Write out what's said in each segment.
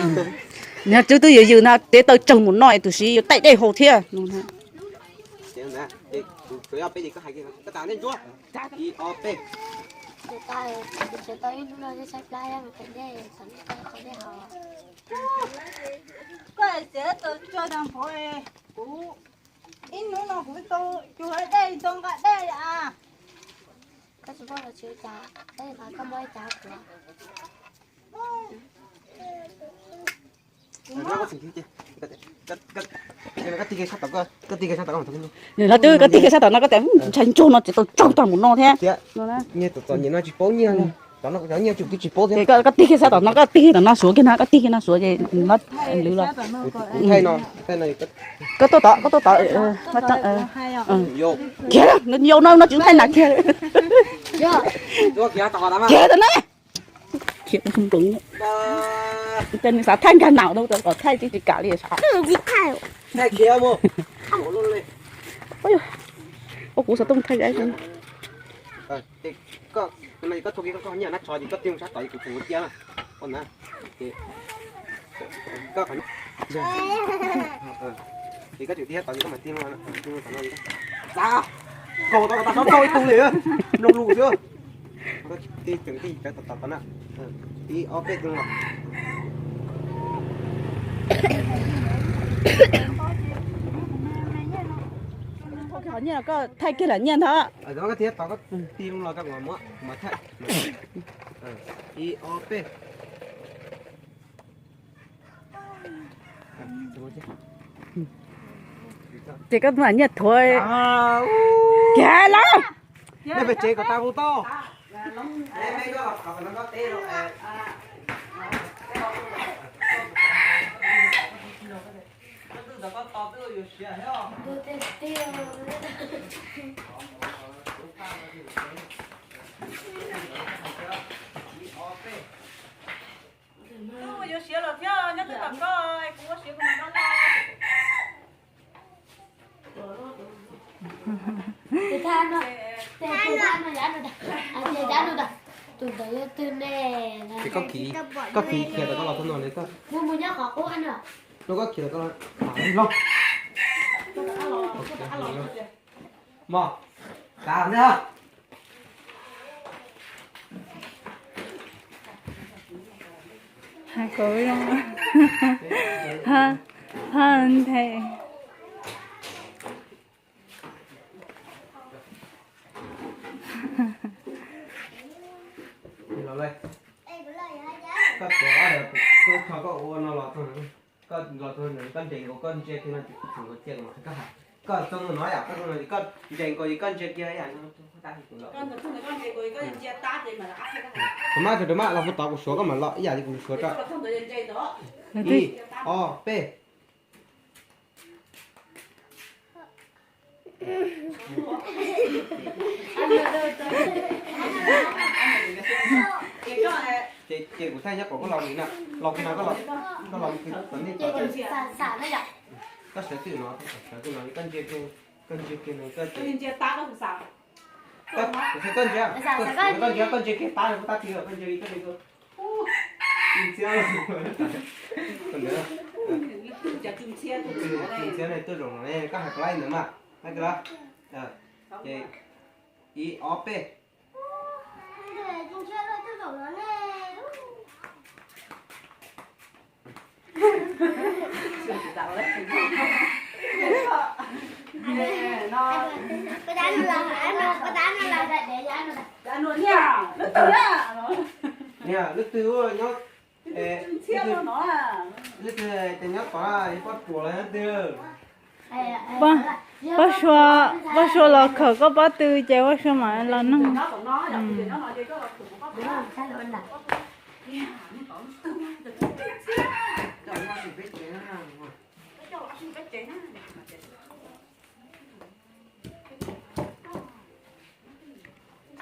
Nws twb twb yws yws na, tev taw tsawg mus no es tus siv yuav taij dej hau thiab. Koj txiav tus tsua tag npaum kuv ib hnub no kuv tau cug dej tau nqa dej a. Koj tsis muaj los tsis ua cas, tab sis mas koj muaj ib cas kuv. Nws twb koj tig kiag sab tom no koj tias ntshai ntsuag no txiav tau tsawg tag mus no thiab. Nyiaj txom txom nyem no tsis paub nyiaj li. Tom no cov nyiaj tsum twb tsis paub thiab. Koj tig kiag sab tom no, koj tig kiag tom no suav kiag na, koj tig kiag no suav ces lwv los. Koj tuaj tod, koj tuaj tod. Kiag, yau no no tsis thaij nas kiag. Kiag tom no. Khiav ces nws xav thaij nkag naum rau kom thaij tsis kam li sav. Ua kuv xov tooj thaij. Koj tig sab tod ces kuv tus cia na. Koj tig sab tod ces koj mas tig no, tig no. Xav nkaus tau tas sov tau ib tug li, mloog lus xwb. Koj tig tseem tig cov tom tom na. Ib ob peb tus los. Nyiaj koj thaij kiag lam nyiaj ntag. Koj tig tod koj tig los koj muab thaij. Ib ob peb. Ces koj tus nyiaj thuav kiag los. Nej pem tsev kom tas mus tau. Yuav siav los thiab, nyob twb tom koj, kuv ua siav kuv mam rov los. Tus thab no, tus thab no yav no, tus ntawd yog twg ne? Ces koj khiav, koj khiav khiav tau koj los txog no ne koj. Mus mus nyob qhov qub no. Koj khiav tau koj los. Mog, tas ntag. Hab, hab nthe. Koj tuav, koj tso koj ua no los txog, koj los txog koj ntsees nkaus koj ntsia kiag no, koj hais, koj txog no yom, koj txog no koj ntsees nkaus koj ntsia kiag yom. Rau maj, rau maj los puag tod kuv suav koj mam los ib yam li kuv suav tso. Ib ob peb. Ces kuv thaij nyob kom koj los li na, los kiag no koj los, koj los kiag tom nej tod. Koj sawv twm no, sawv twm no koj ntsia kiag, koj ntsia kiag no koj, koj ntsia, koj ntsia, koj ntsia kiag tab no, koj tab tig, koj ntsia li koj ntsia. Tus ntxhiab, tus ntxhiab ne tuaj zaum no ne, koj hais pab ntawd mas, hais kiag los. Ces ib ob peb. Niag lub twg nyob, lub twg ces nyob tod, pob tsuas los nyob twg? Pob Sua, Pob Sua los khawm koj pob tw ces Pob Sua mam los nug.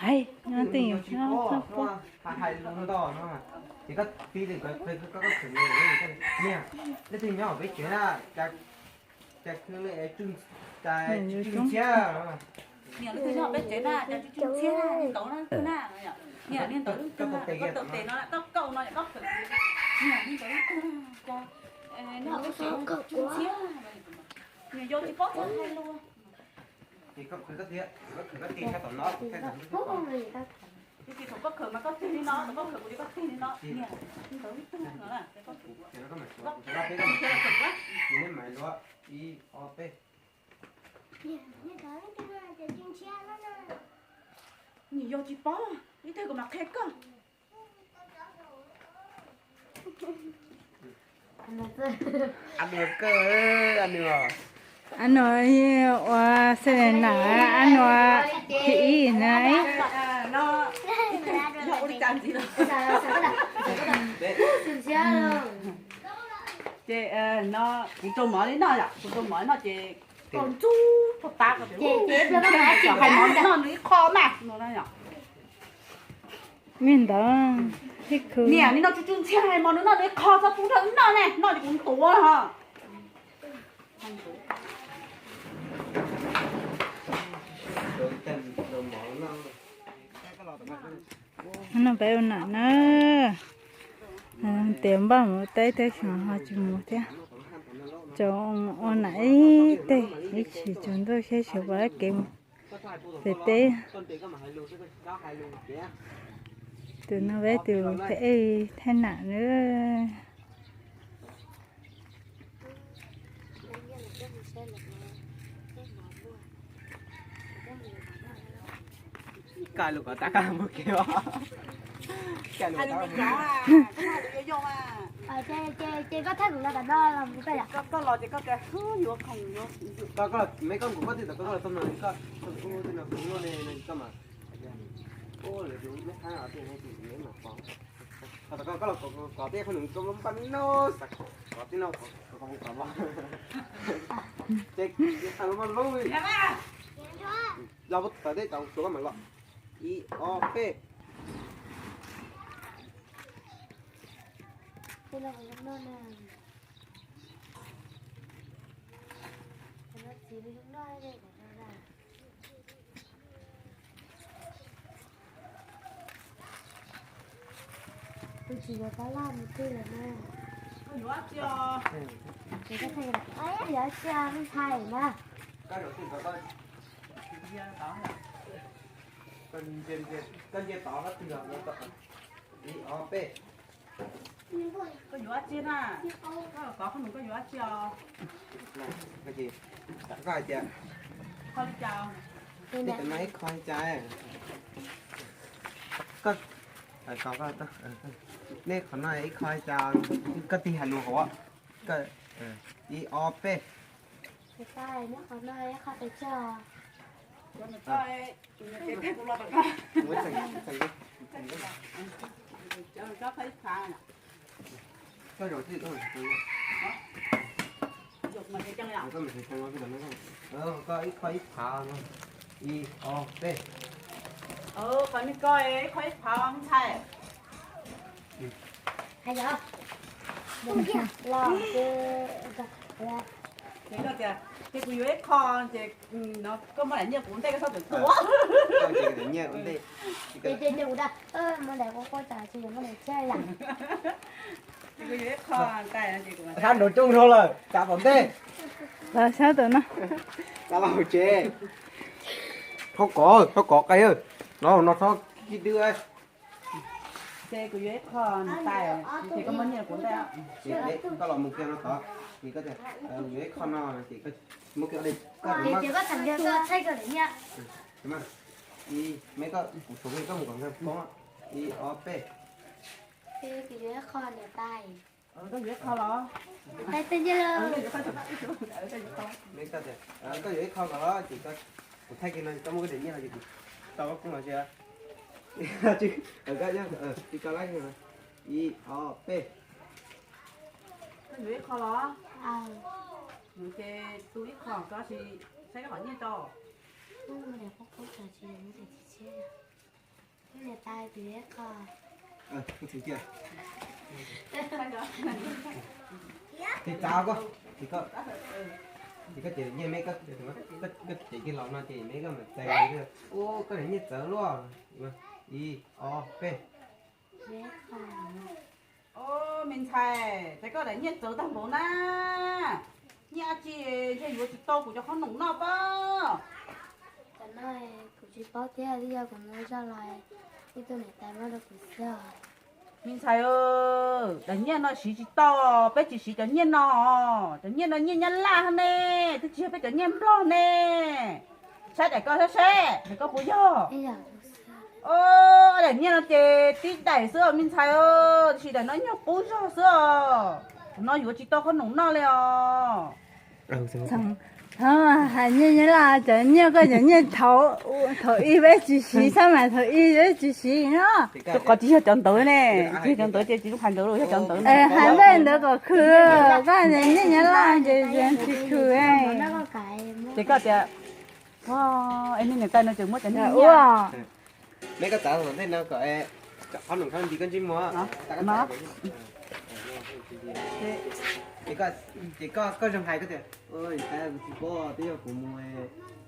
Hais, nyob twj ywm, nyob txog pob. Ces koj tib, koj khawm, niag, leej twg nyob peb tsev na, cas, cas, cas Tswj Ntxhiab. Niam, leej twg nyob peb tsev na, cas Tswj Ntxhiab, niag ntawd na, niam, niag ntawd leej twg na, koj taw tes no, koj kaum no koj khawm, niam, niag ntawd leej twg na. Nws yog tsis paub txog hais lus. Ces koj khwv koj tiag, koj khwv koj tig sab tom no, kuv thaij ntawm lub tib qho. Tiam sis thaum koj khwv mas koj tig li no, thaum koj khwv kuv ces koj tig li no. Niam, ntawd ib tug no na, ces koj khwv. Ces no koj mam suav, kuv suav peb, koj mam suav. Ces neb mam luav ib ob peb. Nws yog tsis paub, ib teg kuv mam qhia koj. Ab nua kawg, ab nua. Ab nua ua Selena, ab nua thib ib na. Ces no kuv rau mov li no yom, kuv rau mov li no ces koj ntxub koj tab ko ces hais mov noj nws ib qho mas no na yom. Me ntawd, niam li no tsis tsis ntxhiab hais mov nws noj nws ib qho txhob pub rau noj ne, noj ces kuv tuav ho. No peb ua nam na, tias npaj mus teb tej xyoo ho tsis mus thiab. Tsuas ua nam ib teg ib chim tsaus ntuj thiab sawv pas kev mus pem teb. Tus no peb tus pheej thaij nam na. Koj lus kom tau koj mus kev os. Koj lus kom tau mus kev. Ces koj thaij kuv los tom no los mus koj yom? Koj los ces koj tias yuav khoom, koj, koj, me koj nkaus koj twb tau koj los txog no koj, koj twb no kuv luaj li koj mas. Ua lawv tus me qhab os, tej no ces yuav mas pom. Koj los kov, kov tej qhov nws koj npaj no xav kov tej no kov kov kov. Ces xav los mas lub los puag tom tej tau suav koj mam los. Ib ob peb. Tus tsis yuav tab laj mus twg lawm na. Koj yuav dab tsi os? Yuav dab tsi os, me ntxhais na? Koj ntsia tod, koj ntsia tod, ib ob peb. Koj yuav dab tsi na? Koj kov qhob noom koj yuav dab tsi os? Koj hais tias, koj li cas? Ib qho li cas? Koj, nej qhov no ib qho li cas? Koj tig hais lus hauv. Ib ob peb. Koj ib qho ib phav no, ib ob peb. Qhov no koj ib qho ib phav ntxhais. Ces koj tias, ces kuv yuav ib qho, ces no koj muab daim nyiaj kuv ntej koj txhob txwm tuav. Ces kuv daim nyiaj kuv ntej. Ces kuv muab daim quaj quaj tas ces yuav muab daim tshiab yom. Ces kuv yuav ib qho ntag. Sab nraud coob zog lawm, tsav tom ntej. Los sab tom no. Tsav los hauv tsev. Txhob kov, txhob kov qai, no no txhob kib dwb. Ces kuv yuav ib qho ntag, ces koj muab nyiaj kuv ntej. Ces koj los mus kiag no tod, ces koj tias, kuv yuav ib qho no, ces koj muab kiag, koj thaij kiag daim nyiaj. Ib, me koj, kuv tshuav koj mus kom nkag poob. Ib ob peb. Kuv yuav ib qho niam tais. Koj yuav ib qho los? Tais, tais nyiaj los. Me koj tias, koj yuav ib qho los ces kuv thaij kiag no, koj muab koj daim nyiaj no ces kuv tau koj poob los tsis? Koj nyob, tsis koj lab no. Ib ob peb. Koj yuav ib qho los? Ces tu ib qho koj sis saib koj qhov nyiaj tau. Niam tais, kuv yuav ib qho. Ces tsav koj, ces koj, ces koj ces nyiaj me koj, koj ces kiag los no ces me koj mam txais. Ua koj daim nyiaj txawv luaj. Ib ob peb. Os, me ntxhais, cas koj daim nyiaj txawv tag npaum na. Nyiaj dab tsi ntshe yuav tsis tau kuv cov qhob noom noj pob. Tam no kuv tsis paub thiab, twb yog kuv mus zoj los ib tug niam tais muab rau kuv xwb os. Me ntxhais, daim nyiaj no siv tsis tau, peb tsis siv cov nyiaj no. Cov nyiaj no nyiaj Nyab Laj ne, twb tsis yog peb cov nyiaj Nplog ne. Saib daim koj saib seb daim koj puas yog. Os, daim nyiaj no ces tib daim xwb os me ntxhais, tiam sis daim no nyuag qub zog xwb os. Cov no yuav tsis tau qhob noom noj li os. Hais nyiaj Nyab Laj, cov nyiaj koj cov nyiaj thaum ub peb tsis siv, xab mas thaum ub peb tsis siv no. Qhov tsis yog cov ntawd ne, tsis yog cov ntawd ces tsis hais ntawd, yog cov ntawd ne. Hais npej ntawd kom khwv, koj cov nyiaj Nyab Laj ces tsis khwv. Ces koj tias, es niag niam tais no tseem muab cov nyiaj ua. Neb koj txav ntej no kom qhob noom khaub nti koj ntsej muag. Ces koj zoo hais koj tias, niam tais, kuv tsis paub, twb yog kuv mus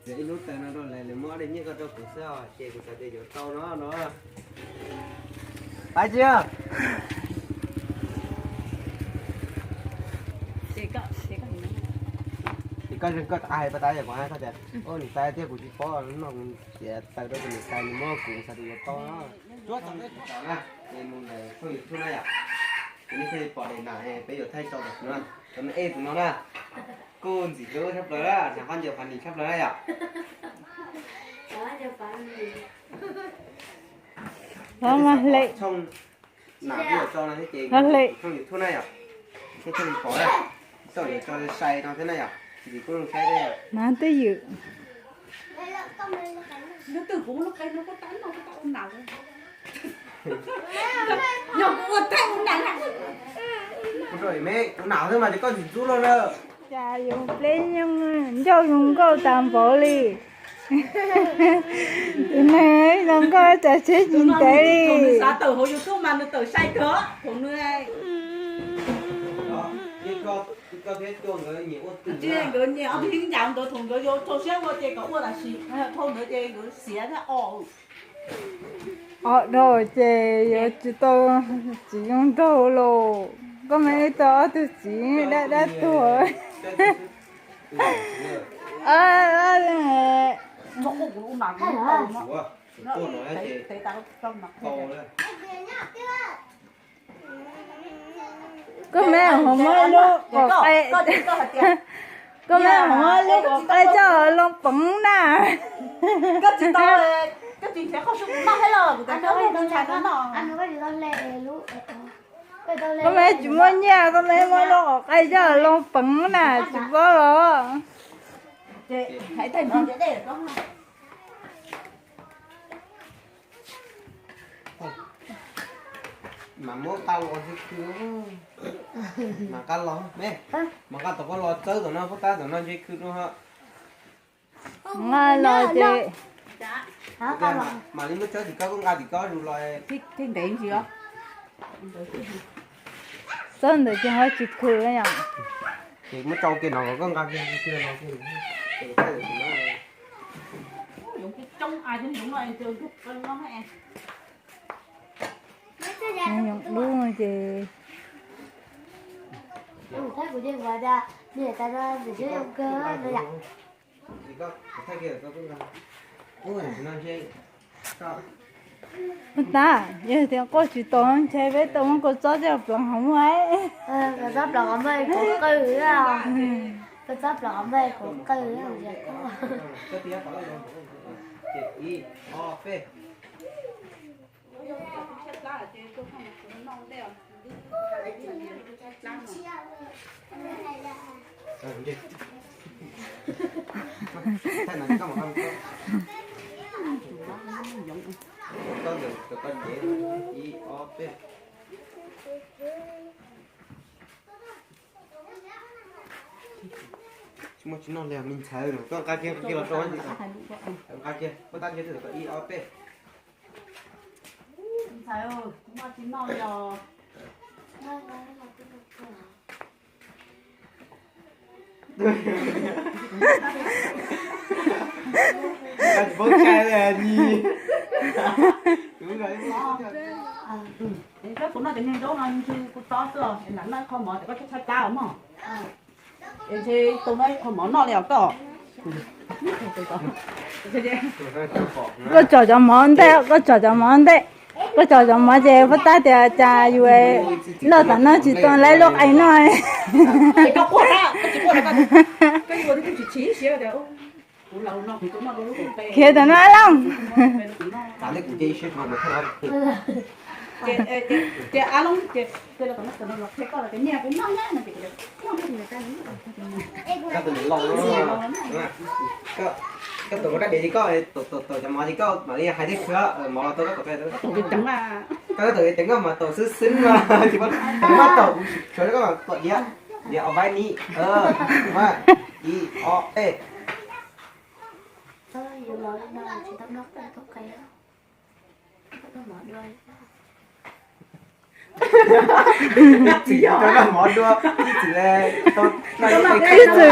txiav ib lub taws no rau lawv, lawv muab ob daim nyiaj ko rau kuv xwb os, ces kuv xav tias yuav tau no no. Pab tsis Ces koj, koj hais pas tas yog kuv hais koj tias, niam tais, tiag kuv tsis paub no, kuv txiav taws rau tus niam tais nws muab kuv xav tias yuav tau no. Tsuav txog ntawm tau na, es mus ntawm thooj YouTube na yom. Ces nej thiaj li pom daim nam peb yuav thaij tso tom no, cov me ej tus no na, kuj ntxim hlub tshaj plaws na, hnav khaub ncaws Fab Nis tshab plaws na yom. Nam peb yuav tso no thiab ces thooj YouTube na yom, thiaj thiaj li pom na, txawm yuav tso sai no thiab na yom, tsis kuj zoo saib thiab. Mas twb ywm. Kuv nam xwb mas ces koj tsis ntxub luaj na. Cas yus pleb nyoog ncauj zoo nkauj tas npaum li. Tus neeg zoo nkauj cas tsheb tsis ntev li. Thaum nws xav tawm hauv YouTube mas nws tawm sai kawg thaum nws. Nkawd nyias ob tug yeeb ncav ntawd thaum nkawd yuav rau siab ua ces kom ua tam sim, dhau ntawd ces nkawd xiav thiab os. Os dhau ces yuav tsis tau txiv zoo nraug lauj. Koj mas ib tug ob tug txiv dab dab tuag. Koj me ho muab lub qos qaib, koj me ho muab lub qos qaib coj loo peev na. Koj me tsis muaj nyiaj, koj me muab lub qos qaib coj loo peev na, tsis paub los. Mas muab qab los xwb khw, mas qab los me, mas qab tom qab los txawb tom no, puab tab tom no ntshe khw no. Nqa los ces mam li muab txawb tim ko, kuj nqa tim ko zus los. Txawb ntawd ces ho tsis khw yom. Ces muab tsau kiag no kom koj nqa kiag no. Yoov dub no ces. Puag ta, yog tias quaj tsis tau ntshe peb tau muab kua txob coj pleev qhov muag. Kua txob pleev qhov muag kuv qw, kua txob pleev qhov muag kuv qw. Tsis muaj tsis noj li me ntxhais, koj nqa kiag kiag los rau, nqa kiag, koj tab kiag ib ob peb. Ntxhais, tsis muaj tsis noj li os. Tsis paub tshais li ni. Koj tus noj cov niag zaub no ntshe kuv tob xwb os, es lam noj ib qho mov ces koj tshaib tshaib plab os mog. Es ntshe tus noj ib qho mov noj li os koj. Koj tsom cov mov ntej, koj tsom cov mov ntej, koj tsom cov mov ces puab tab tias cas yus loj tam no tsis tau laib lub qe noj. Khiav tam no Looj. Koj tus rab diav li koj, taum cov mov li koj mam li hais thiab xwb, mov los tau koj taum. Koj taum ceev koj mas taum xwb xwb no, tsis muaj taum, tshuav koj mam tuam diav, diav o vaib ni, ib ob peb. Ib txwm tsis tau noj mov dua, ib txwm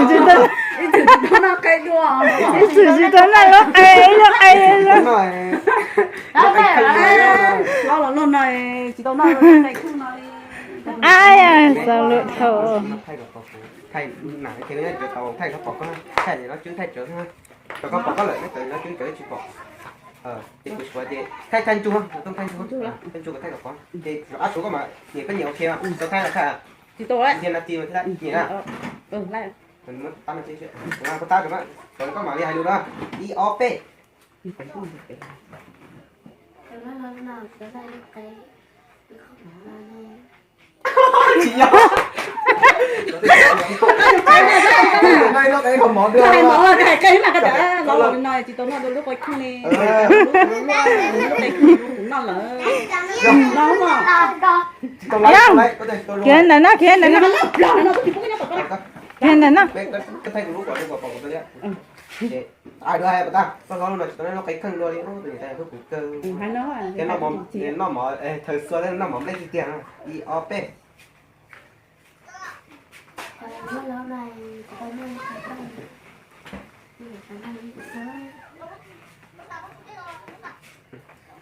tsis tau, ib txwm tsis tau noj lub qe, ib lub qe. Ab, xaus lus dhau. Thaij, thaij koj pom koj, thaij no cub thaij tsawv, thaij koj pom koj lawm no cub tsawv tsis pom. Ces kuv suav ces thaij, thaij ntsuag, thaij ntsuag, thaij ntsuag kom thaij kom pom. Ces ab suav koj mas nyiam koj nyiam ok, tau thaij los thaij. Tsis tau nyiam na, tsis nyiam na. Tab no, koj tab, koj mam li hais lus na. Ib ob peb. Tsis yog. Hais mov, hais qe mas koj tsis tau noj lub qe kheej li. Lub qe kheej kuv noj lawm. Khiav ntawm no, khiav ntawm no. Khiav ntawm no. Koj hlob lub no tsis tau noj lub qe kheej dua li, tus niam tais hlub kuv kawg. Noj mov, noj mov thawm xua noj mov nplej tiag tiag. Ib ob peb. Tsis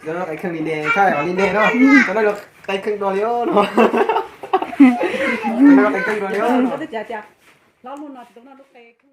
tau noj qe kheej li ne, thaij os li ne no. Tsis tau noj lub qe kheej dua li no. Tsis tau noj qe kheej dua li no. Hlob lub no tsis tau noj lub qe kheej li.